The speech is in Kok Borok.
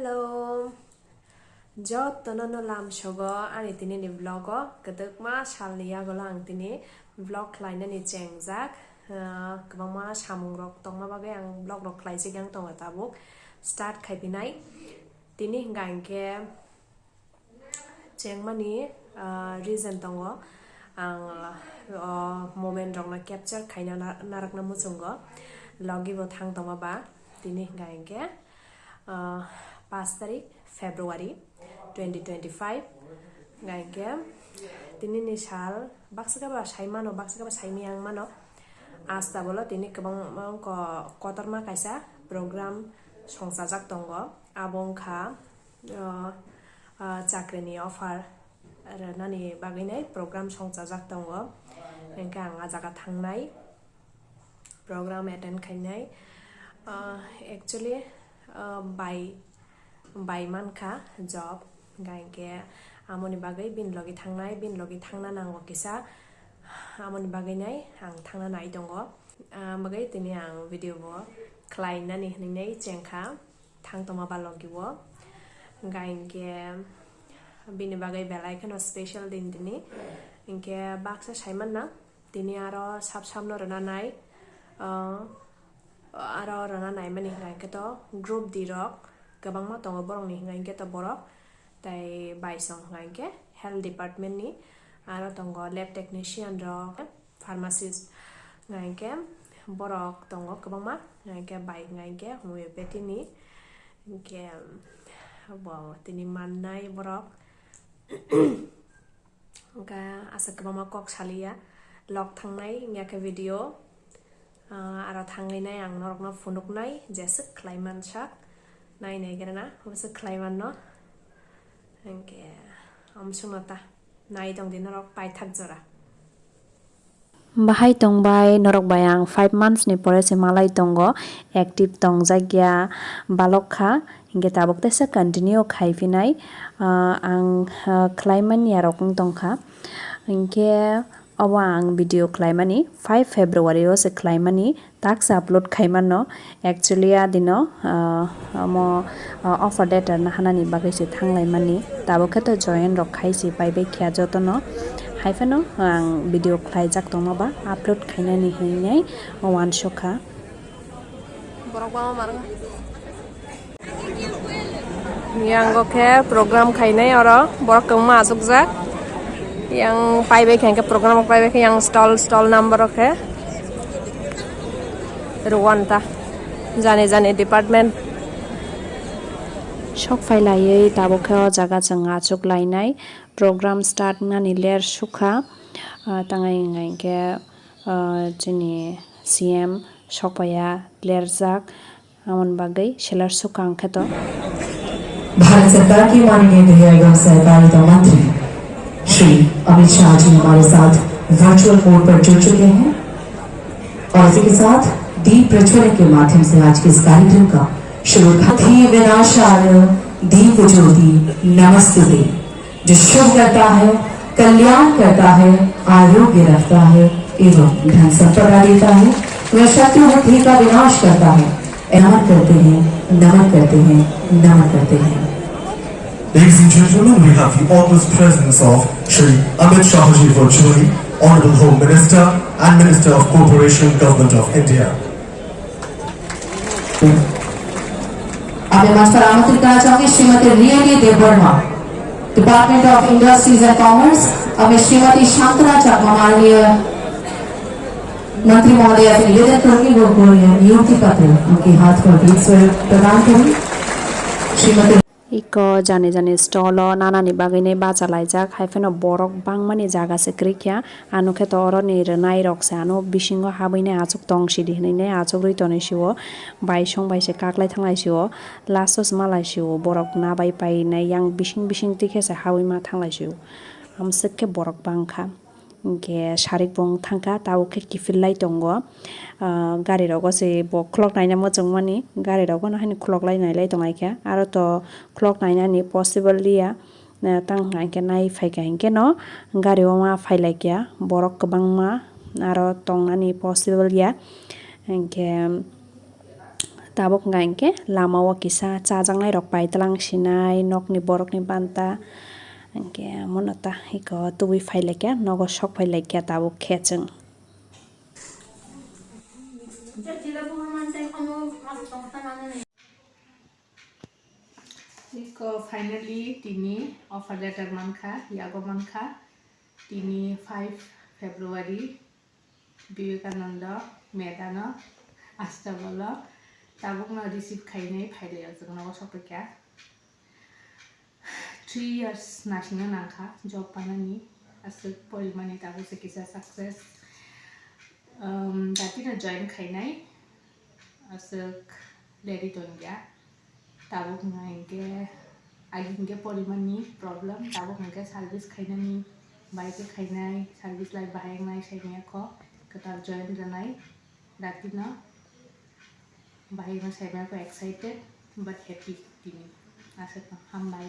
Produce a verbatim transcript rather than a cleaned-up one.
Hello, jotono no lamsogo ani tini ni vlog o kwdwkma salni yagulo ang tini vlog khlainani chengjak. Ah, kwbangma samung rok tongma bagwi ang vlog rok khlaijak yang tongo tabuk start khaipinai. Tini hwnka hinkhe chengmani, ah, reason tongo. Ang, ah, o moment rokno capture khaina na-, narwkna muchungo. Logi bo thang tongma ba tini hwnka hinkhe, ah, pash tarik February twenty twenty-five. Hwnka hinkhe tini ni sal baksa khe ba sai mano, baksa khe ba sai miyang mano. Asta bolo tini kwbangma wngkha kotorma kaisa program songchajak tongo. Abo wngkha o, o, chakrini offer rwnani bagwinai program songchajak tongo. Hwnkhe ang a jaga thangnai, program attend khainai. O, actually, o, bai, bai mankha job, hwnkha hinkhe amoni bagwi bini logi thangnai, bini logi thangna nango kisa, amoni bagwinai ang thangna nai tongo. Amogwi tini ang video bo khlainani hwnwi chengkha. Thang tongma ba logi o. Hwnkha hinkhe bini bagwi belai kheno special din tini. Hinkhe baksa sai manna, tini aro sap sapno rwna nai, ah, aro rwna naimani hwnkha hinkhe to group D rok kwbangma tongo borokni hwnkha hinkhe to borok tei bai song hwnkha hinkhe health department ni aro tongo lab technician rok. Pharmacist hwnka hinkhe borok tongo kwbangma, hwnka hinkhe bai hwnka hinkhe homeopathy ni, hinkhe bo tini mannai borok. Hwnka aswk kwbangma kok saliya, log thangnai wngya khe video, ah, aro thangwi nai ang norokno phunuknai jeswk khlai mansak, nai nai gana bwswk khlai manno, hinkhe amswkno ta. Nai tong di norok paithak jora. Bahai tong bai norok bai ang five months ni pore se malai tongo, active tong jak ya balok kha, hinkhe tabuk teisa continue khai phinai, ah, ang, ah, khlai man ya rok wng tong kha, hinkhe obo ang video khlai mani five February o se khlai mani. Task upload khai mano. Actually, a dino, ah, omo, ah, offer letter nahanani bagwi se thanglai mani. Tabuk khe to join rok khai se pai bai kha jotono. Hai phano ang video khlaijak tongma ba upload khainani hinwi uansukha. Borok bama marwkha. Yang o khe program khainai oro, borok kwbangma achukjak. Yang pai bai khe, hwnkhe program rok pai bai khe, yang stall, stall number o khe rwanta, jani jani department. Sok phai laiwi tabuk khe o jaga chwng achuk lainai, program start wngnani ler sukha, ah, tangai hwnkha hinkhe, ah, chini C M sok phaiya lerjak. Amoni bagwi seler sukha ang khe to. Bharat सरकार के माननीय गृह एवं सहकारिता मंत्री श्री अमित शाह जी हमारे साथ virtual mode पर जुड़ चुके हैं और इसी के साथ दीप प्रज्वलन के माध्यम से आज के इस कार्यक्रम का शुरू। विनाशाय दीप ज्योति नमस्तुते। जो शुभ करता है, कल्याण करता है, आरोग्य रखता है एवं धन संपदा देता है, वह शत्रु बुद्धि का विनाश करता है। नमन करते हैं, नमन करते हैं, नमन करते हैं। Ladies and gentlemen, we have the august presence of Shri Amit Shah ji virtually, Honorable Home Minister and Minister of Cooperation, Government of India. আমি মঞ্চ पर आमंत्रित करना चाहूंगी Shrimati Riyali Debbarma, department of industries and commerce, और श्रीमती शांतना चाकमा, माननीय मंत्री महोदया से निवेदन करूंगी वो नियुक्ति पत्र उनके हाथ पर भेंट स्वरूप प्रदान करें। Shrimati Iko jani jani stall o nanani bagwi nai bacha laijak, hai phano borok bangmani jaga se kwrwi kha. Ano khe to oro ni rwnai rok se ano bisingo habwi nai achuk tong sidi hinwi nai achuk rwi tonwi sio, bai song bai se kaklai thanglai sio, last o se malai sio, borok na bai pai nai yang bising bising twi khe se habwi ma thanglai sio, amswk khe borok bang kha. Hinkhe sarik bo wng thangkha, tabuk khe kiphillai tongo. Ah, gari rogo se bo khulok naina muchungmani, gari rogo no haino khulok lai nailai tonglaikha. Aro to khulok nainani possible liya, ah, tang hwnkha hinkhe nai phaikha hinkhe no gari o ma phailaikha, borok kwbangma aro tongnani possible ya. Hinkhe Tabuk hwnkha hinkhe lama o kisa chajaknai rok paitwlang sinai nokni borokni banta. Hinkhe amono ta iko tubui phailaikha, nogo sok phailaikha tabuk khe chwng. Iko finally tini offer letter mankha, yago mankha. Tini five February, Vivekananda Medano, Astabolo, tabukno receive khainai phailai o chwngno o sophaikha. Three years nasingno nangkha job panani, aswk porimani tabuk se kisa success. Um, datino join khainai, aswk ready tongya. Tabuk hwnkha hinkhe, agi hinkhe porimani problem, tabuk hinkhe service khainani, bai khe khainai, service life bahai wngnai saimanya kho, kwtal join rwnai, datino bahai wngna saimanya kho, excited but happy tini, aswk no, hambai.